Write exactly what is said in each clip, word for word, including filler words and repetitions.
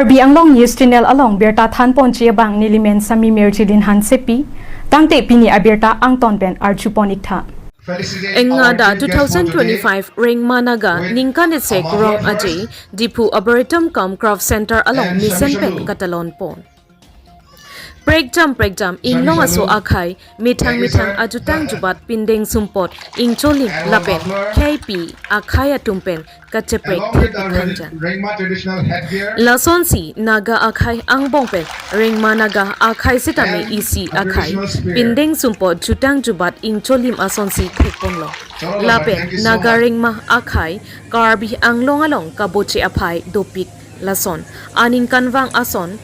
Karbi Anglong News Channel along birta thanponji abang nelimen Sami Mirjilin Hansepi, tangte pini abirta angton pen arjupon iktha. Engnada two thousand twenty-five Rengma Naga ningkan esek rong aje Diphu Arboretum cum Craft Center along mesen pen katalonpon. Prekjam prekjam inglong aso akhai, methang methang ajutang jubat pindeng sumpot ingcholim lapen khei pi akhai atum pen kacheprek thek ikhanjan. Lasonsi Naga akhai angbong pen Rengma Naga akhai sitame isi akhai, pindeng sumpot jutang jubat ingcholim asonsi thekponlo. Lapen Naga Rengma akhai Karbi Anglong along kaboche aphai dopik lason aningkanvang ason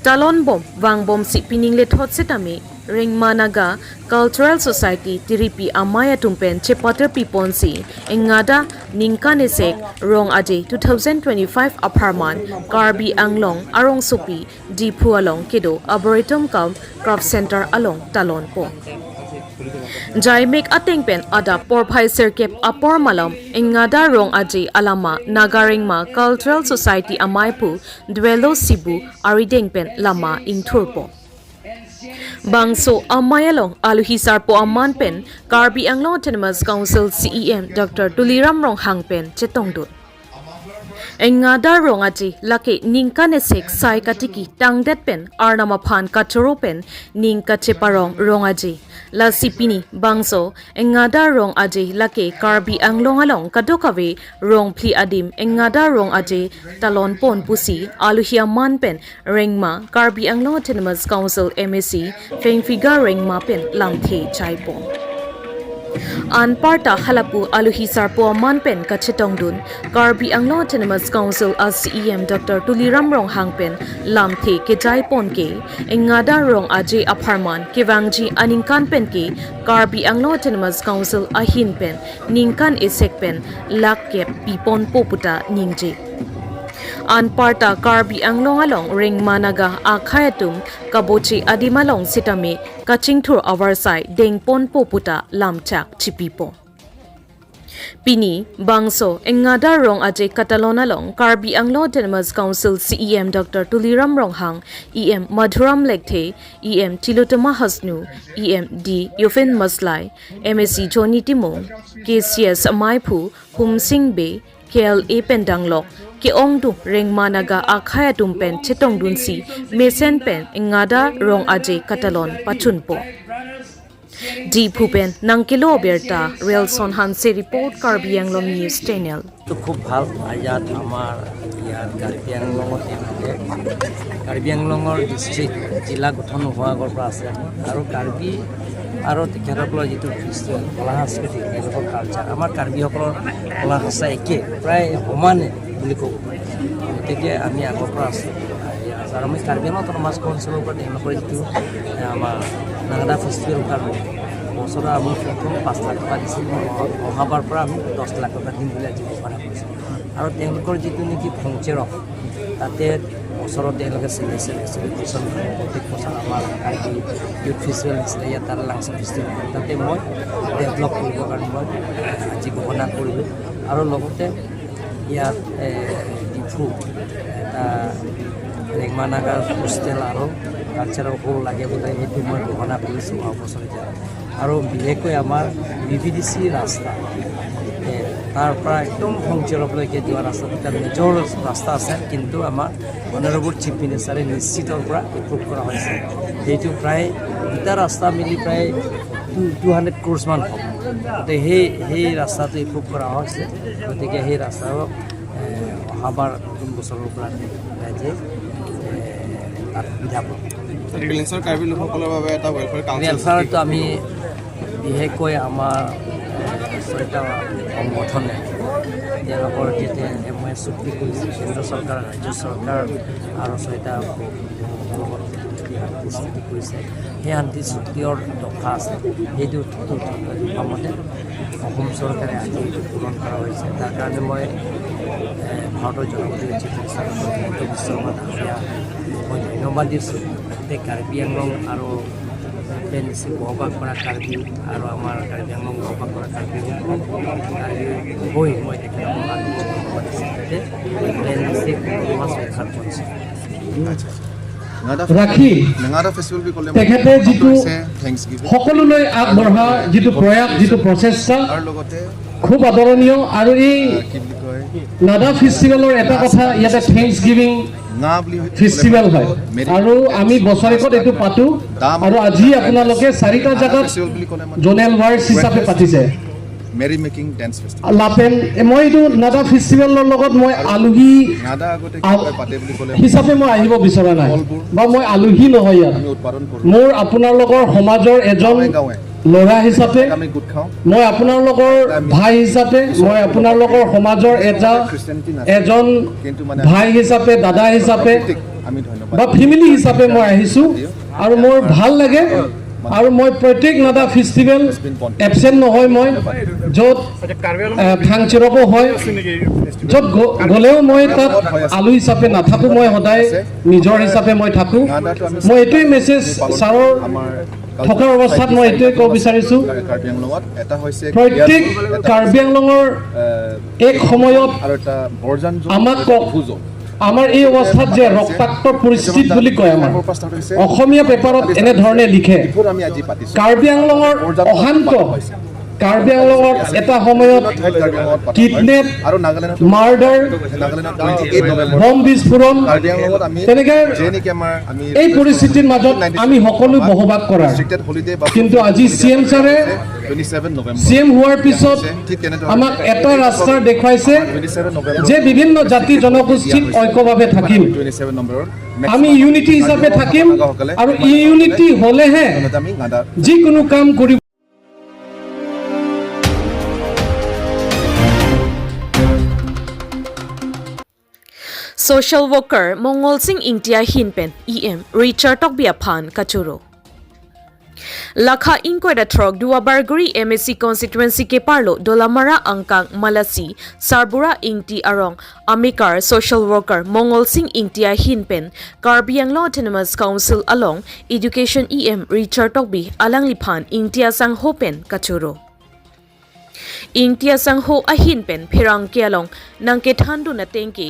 talonbom vangbomsi pining lethot sitame Rengma Naga Cultural Society Tiripi amei atum pen chepatir piponsi Engnada ningkan esek rong aje two thousand twenty-five apharman Karbi Anglong arongsopi Diphu along kedo Arboretum cum Craft Center along talonpon. Jaimek ateng pen adap porphai sirkep apor malom Engnada rong aje alama Naga Rengma Cultural Society amei aphu Dwelo Sibu arideng pen lama ingthurpon. Bangso amei along alohi sarpo aman pen Karbi Anglong Autonomous Council C E M Doctor Tuliram Ronghang pen chetongdun. Engnada rong aje lake ningkan esek sai katiki tangdet pen Arnam aphan kachoro pen ning kacheparong rong aje. Lasi pini bangso Engnada rong aje lake Karbi Anglong along kadokave rong phli adim Engnada rong aje talonpon pusi alohi aman pen Rengma Karbi Anglong Autonomous Council M A C Phengphiga Rengma pen lamthe chaipon. Anparta halapu alohi sarpo aman pen kachetongdun Karbi Anglong Autonomous Council a C E M Doctor Tuliram Ronghang pen lamthe kejaipon ke Engnada rong aje apharman kevangji aningkan pen ke Karbi Anglong Autonomous Council ahin pen ningkan esek pen lakh kep piponpo puta ningje. Anparta Karbi Anglong along Rengma Naga akhai atum kaboche adim along sitame kachingthur avarsai dengponpo puta lamchak chipipon. Pini bangso Engnada rong aje katalon along Karbi Anglong Autonomous Council C E M Doctor Tuliram Ronghang, E M Madhuram Lekthe, E M Tilottama Hasnu, E M D Yophin Maslai, M A C Johnny Timung, K C S amei aphu Humsing Bey, K L A pen danglok ke-ongdung Rengma Naga akhai atum pen chetongdunsi mesen pen Engnada rong aje katalon pachunpon. Diphu pen nangkelo birta, Relson Hanse report, Karbi Anglong News Channel. তো খুব ভাল। ইয়াত আমাৰ ইয়াত কাৰ্বি আংলঙত তেওঁলোকে কাৰ্বি আংলঙৰ ডিষ্ট্ৰিক্ট, জিলা গঠন নোহোৱাৰ আগৰ পৰা আছে। আৰু কাৰ্বি আৰু তেখেতসকলৰ যিটো কৃষ্টি, কলা সংস্কৃতি, তেওঁলোকৰ কালচাৰ, আমাৰ কাৰ্বিসকলৰ কলা সংস্কৃতি একে, প্ৰায় সমানে বুলি ক'ব পাৰি। গতিকে আমি আগৰ পৰা আছোঁ। আৰু আমি কাৰ্বি আংলং অট'নমাছ কাউন্সিলৰ পৰা তেওঁলোকৰ যিটো, এ, আমাৰ নাগাদা ফেষ্টিভেলৰ কাৰণে বছৰত আমি প্ৰথম পাঁচ লাখ টকা দিছিলোঁ। অহা-, অহাবাৰ পৰা আমি দহ লাখ টকা দিম বুলি আজি ঘোষণা কৰিছোঁ। আৰু তেওঁলোকৰ যিটো নেকি ফংচেৰক, তাতে বছৰত তেওঁলোকে চেলিব্ৰেশ্যন, চেলিব্ৰেশ্যন কৰে। প্ৰত্যেক বছৰ আমাৰ কাৰ্বি ইউথ ফেষ্টিভেল আছিলে, ইয়াত তাৰে লাংচা ফেষ্টিভেল, তাতে মই ডেভেলপ কৰিবৰ কাৰণে মই আজি ঘোষণা কৰিলোঁ। আৰু লগতে ইয়াত, এ, ডিফু এটা ৰেংমা নাগাৰ হোষ্টেল আৰু কালচাৰেল হল লাগে বুলি সেইটো মই ঘোষণা কৰিছোঁ অহা বছৰ এতিয়া। আৰু বিশেষকৈ আমাৰ বি ভি ডি চি ৰাস্তা, এ, তাৰ পৰা একদম ফংচেৰকলৈকে যোৱা ৰাস্তাটো এটা মেজৰ ৰাস্তা আছে, কিন্তু আমাৰ অনাৰেবল চিফ মিনিষ্টাৰে নিশ্চিতৰ পৰা এপ্ৰুভ কৰা হৈছে। সেইটো প্ৰায় দুটা ৰাস্তা মিলি প্ৰায় টু, টু হাণ্ড্ৰেড ক্ৰ'ৰ্ছমান হ'ব। গতিকে সেই, সেই ৰাস্তাটো এপ্ৰুভ কৰা হৈছে। গতিকে সেই ৰাস্তাও, এ, অহাবাৰ নতুন বছৰৰ পৰা আমি ৰাইজে, এ, তাত সুবিধা পাব। ৰিলিফৰ কাৰ্বি লোকসকলৰ বাবে এটা ৱেলফেয়াৰ কাউন্সিল ৱেলফেয়াৰটো আমি বিশেষকৈ আমাৰ, এ, চাৰিটা সংগঠনে তেওঁলোকৰ যেতিয়া এম অ' এ চুক্তি কৰিছে, কেন্দ্ৰ চৰকাৰ, ৰাজ্য চৰকাৰ আৰু চাৰিটা সংগঠনে শান্তি চুক্তি কৰিছে, সেই শান্তি চুক্তিৰ দফা আছে, সেইটো দফা মতে অসম চৰকাৰে আজি এইটো পূৰণ কৰা হৈছে। তাৰ কাৰণে মই, এ, ভাৰতৰ জলবায়ু চিকিৎসা হিমন্ত বিশ্ব শৰ্মা ডাঙৰীয়া মই ধন্যবাদ দিছোঁ। গোটেই কাৰ্বি আংলং আৰু প্লেন এ চি বসবাস কৰা কাৰ্বি আৰু আমাৰ কাৰ্বি আংলং বসবাস কৰা কাৰ্বি, কাৰ্বি হৈ মই তেখেতসকলক মাতিছোঁ। প্লেন এ চি বসবাস কৰা কাৰ্বি। ৰাখি নাগাৰা ফেষ্টিভেল বুলি ক'লে তেখেতে যিটো সকলোলৈ আগবঢ়া যিটো প্ৰয়াস, যিটো প্ৰচেষ্টা, খুব আদৰণীয়। আৰু এই নাগা ফেষ্টিভেলৰ এটা কথা, ইয়াতে থেংকছ গিভিং ফেষ্টিভেল হয় আৰু আমি বছৰেকত এইটো পাতো। আৰু আজি আপোনালোকে চাৰিটা জাগাত জনেল ৱাৰ্চ হিচাপে পাতিছে। Merry making dance festival. লাপেন, এ, মই এইটো নাগা ফেষ্টিভেলৰ লগত মই আলহী, নাগা আগতে কি আ-, কয়, পাতে বুলি ক'লে হিচাপে মই আহিব বিচৰা নাই, ফলবোৰ বা মই আলহী নহয় ইয়াত। আমি উৎপাদন কৰোঁ। মোৰ আপোনালোকৰ সমাজৰ এজন গাঁৱে গাঁৱে ল'ৰা হিচাপে, আমি গোট খাওঁ। মই আপোনালোকৰ আমি ভাই হিচাপে, মই আপোনালোকৰ সমাজৰ এটা, খ্ৰীষ্টিয়ানিটি নাছিল। এজন কিন্তু মানে ভাই হিচাপে, দাদা হিচাপে প্ৰকৃতিক আমি ধন্যবাদ বা ফেমিলি হিচাপে মই আহিছোঁ। আৰু মোৰ ভাল লাগে। আৰু মই প্ৰত্যেক নাগা ফেষ্টিভেল এবচেণ্ট নহয়। মই য'ত, আহ, থাংচিৰকো হয়, য'ত গ-, গ'লেও মই তাত আলু হিচাপে নাথাকো, মই সদায় নিজৰ হিচাপে মই থাকো। মই এইটোৱে মেছেজ ছাৰৰ থকাৰ অৱস্থাত মই এইটোৱে ক'ব বিচাৰিছো, কাৰ্বি আংলঙত এটা হৈছে প্ৰত্যেক কাৰ্বি আংলঙৰ, আহ, এক সময়ত আৰু এটা বৰজান জোন আমাক আৰু এটা কওক, বিহু জোন। আমাৰ এই অৱস্থাত যে ৰক্তাক্ত পৰিস্থিতি বুলি কয়, আমাৰ অসমীয়া পেপাৰত এনেধৰণে লিখে, কাৰ্বি আংলঙৰ অশান্ত, কাৰ্বি আংলঙত এটা সময়ত কিডনেপ, মাৰ্ডাৰ, বম বিস্ফোৰণ, তেনেকে এই পৰিস্থিতিৰ মাজত আমি সকলো বসবাস কৰাৰ। কিন্তু আজি চি এম ছাৰে চি এম হোৱাৰ পিছত আমাক এটা ৰাস্তা দেখুৱাইছে যে বিভিন্ন জাতি জনগোষ্ঠীত ঐক্যভাৱে থাকিম, আমি ইউনিটি হিচাপে থাকিম আৰু ইউনিটি হ'লেহে যিকোনো কাম কৰিব। Social worker Mongol Sing Ingti ahin pen E M Richard Tokbi aphan kachoro. Lakha ingkoi ra throk Duarbagori M A C constituency keparlo Dolamara angkang Malasi Sarbura Ingti arong amekar social worker Mongol Sing Ingti ahin pen Karbi Anglong Autonomous Council along Education E M Richard Tokbi alangliphan Ingti asangho pen kachoro. Ingti asangho ahin pen pherangke along nangkethandun atengke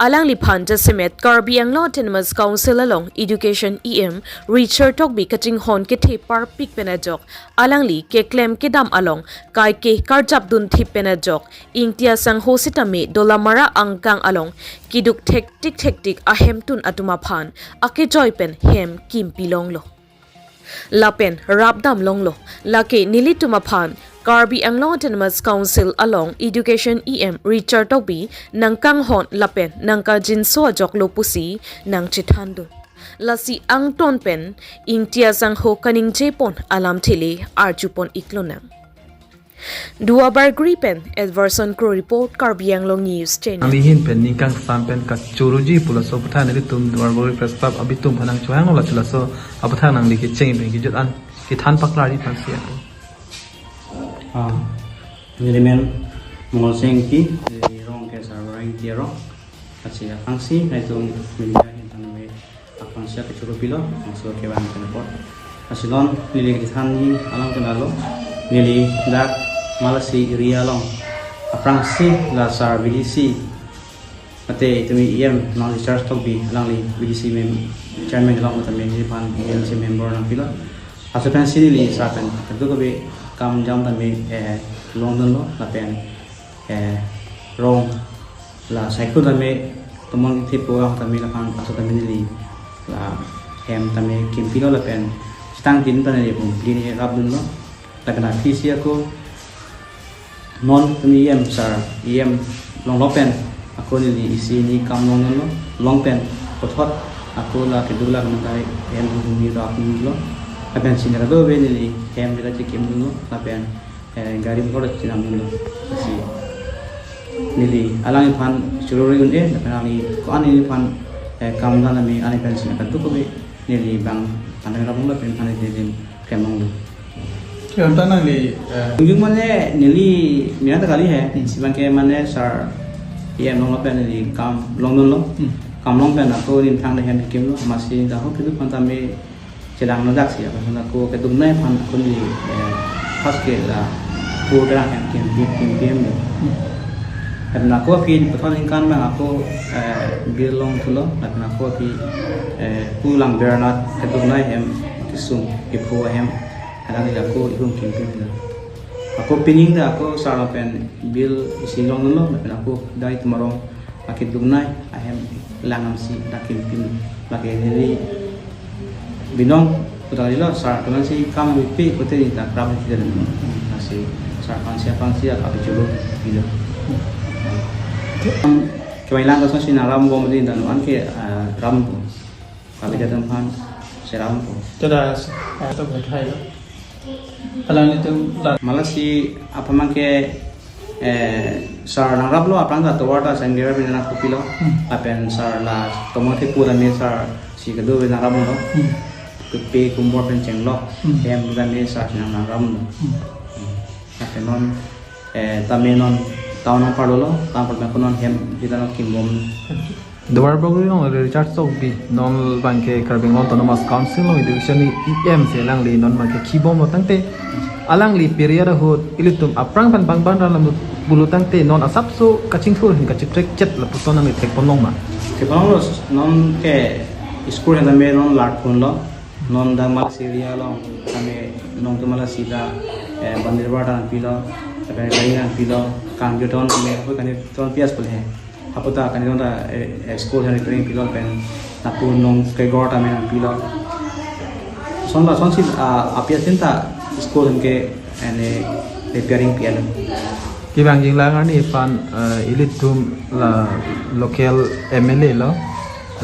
alangliphan jasemet Karbi Anglong Autonomous Council along Education E M Richard Tokbi kachinghon kethe parpik pen ajok alangli keklem kedam along kaike karjapdun thip pen ajok Ingti asangho sitame Dolamara angkang along keduk thektik thektik ahemtun atum aphan akejoi pen hem kimpi longlo. Lapen rapdam longlo, lake nelitum aphan Karbi Anglong Autonomous Council along Education E M Richard Tokbi nangkanghon lapen nangkajinso ajoklo pusi nangchethandun. Lasi angton pen Ingti asangho kaningje pon alamthe le arjupon iklonang. Duarbagori pen Edverson Kro report, Karbi Anglong News Channel. Ami ahin pen ningkang sam pen kachoroji pu laso aphuthak nelitum Duarbagori Press Club abitum aphan nangchohanglo, laso aphuthak nangli kecheng pen kejut an kethan paklarji aphansi apo. Ah, neli men Mongol Sing Ingti, neli rong ke Sarbura Ingti arong. Lasi aphrangsi nelitum media ahin tame aphrangsi kachoro pilo, aphrangsi kevang pen apot. Lasi non neli kethanji alam kenalo, neli dak Malasi area along aphrangsi la sar V D C, mate itum E M nang Richard Tokbi alangli V D C mem-, chairman along mate neliphan E M C member nangpilo. Laso aphansi neli sar pen kadokave kam jam tame, eh, longdunlo lapen, eh, rong la cycle tame tomon thepo ang tame lapen aso tame neli la hem tame kimpilo lapen stang tin tame neli pum plin e rapdunlo lapen aphisi ako non tame E M sar, E M longlo pen ako neli isi ni kam longdunlo, long pen puthot ako la keduk la nangkai hem hum ni rak ni lo lapen sini kadokave neli hem bela chekimdunlo lapen eh, gari motor chinamdunlo. Lasi neli alangliphan chorori un-e, lapen alangli ko-an neliphan, eh, kam dan ami ani pen sini kadokave neli bang tandang rabung lapen ani neli kemong lo. Kaya ta nangli, eh, kunjung mane neli mina ta kali he, hmm, si bang ke mane sar E M longlo pen neli kam longdunlo. Hmm. Kam long pen ako ning thang de hem kimlo, amatsi dak ho kedo aphan tame chelang nodak si, lapen ako keduk nai aphan ako neli, eh, first ke la pu terang hem kim kim kim kim lo. Lapen ako aphi puthot ningkan abang ako, eh, bill longthulo, lapen ako aphi, eh, pu Langbernard keduk nai hem kesung kepho ahem, alangli ako irum kim kim lo. Ako pining ta ako sar lapen bill isi longlo, lapen ako dai tumarong akeduk nai ahem lang-amsi dak kim kim, lake neli binong putar lo, sar keman si kam bipi pute ni ta kram kita dan si sar aphan si aphan si aka bichuru gitu. Kevang lang kason si nangram bom din dan wan ke, ah, ram bom. Kami datang aphan seram bom. Tada, ah, to berhai lo. Alanglitum la malasi aphan abang ke, eh, sar nangraplo, aphrang ta tovar ta sangera bin nangkopilo. Hmm. Lapen sar la tomon ke pura me sar si kedo bin nangraplo. Hmm. Kepe kumbor pen chenglok. Hmm. Hem pura me sar si nangraplo. Hmm. Hmm. Lapen non, eh, tame non town nangparlo, town parlo ko non hem kita non kimbom. Duar Bagori along Richard Tokbi, non abang ke Karbi Anglong Autonomous Council along education ni E M si alangli non abang ke kibomlo tangte alangli period ahut ilitum aphrang pen bang bang ram lam pulo tangte non asapso kachingthur ahin kachiprek chet lapuson nangli thekponlong ma? Thekponlonglo, non ke school hem tame non larponlo, non dak Malasi area along tame nongtum Malasi ta, eh, Bandir Bar ta nangpilo, lapen Ring nangpilo, Kangjoton tame, ako Kangjoton pias pule. Haputa kani ta, eh, eh, school hem repairing pilo pen lapu nong kegor tame nangpilo. Lason lasonsi, ah, apias tin ta school hem ke ene repairing pian. Kevang jinglang arni aphan, eh, ilitum la local M L A lo,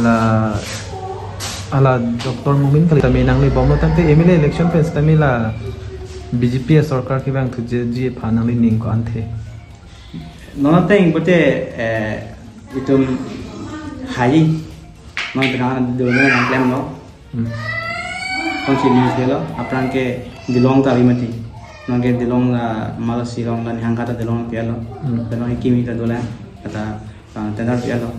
la hala Doctor Momin Kali tame nangli bomlo tangte M L A election pen sitame la B J P asorkar kevangthuji aphan nanglining ko-an the? Non ateng pute, eh, itum hai non penang dona nangklemlo. Hmm. Konsi news delo, aphrang ke Dilong ta ave mati. Non ke Dilong la Malasi along la nihang kata Dilong pialo. Hmm. Dilong kimi ta dolang kata, ah, tender pialo.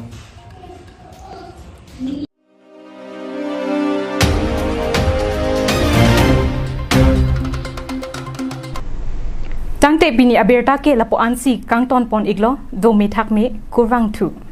Tangte pini abirta ke lapu-ansi kangtonpon iklo, do methak me, kurvangthu.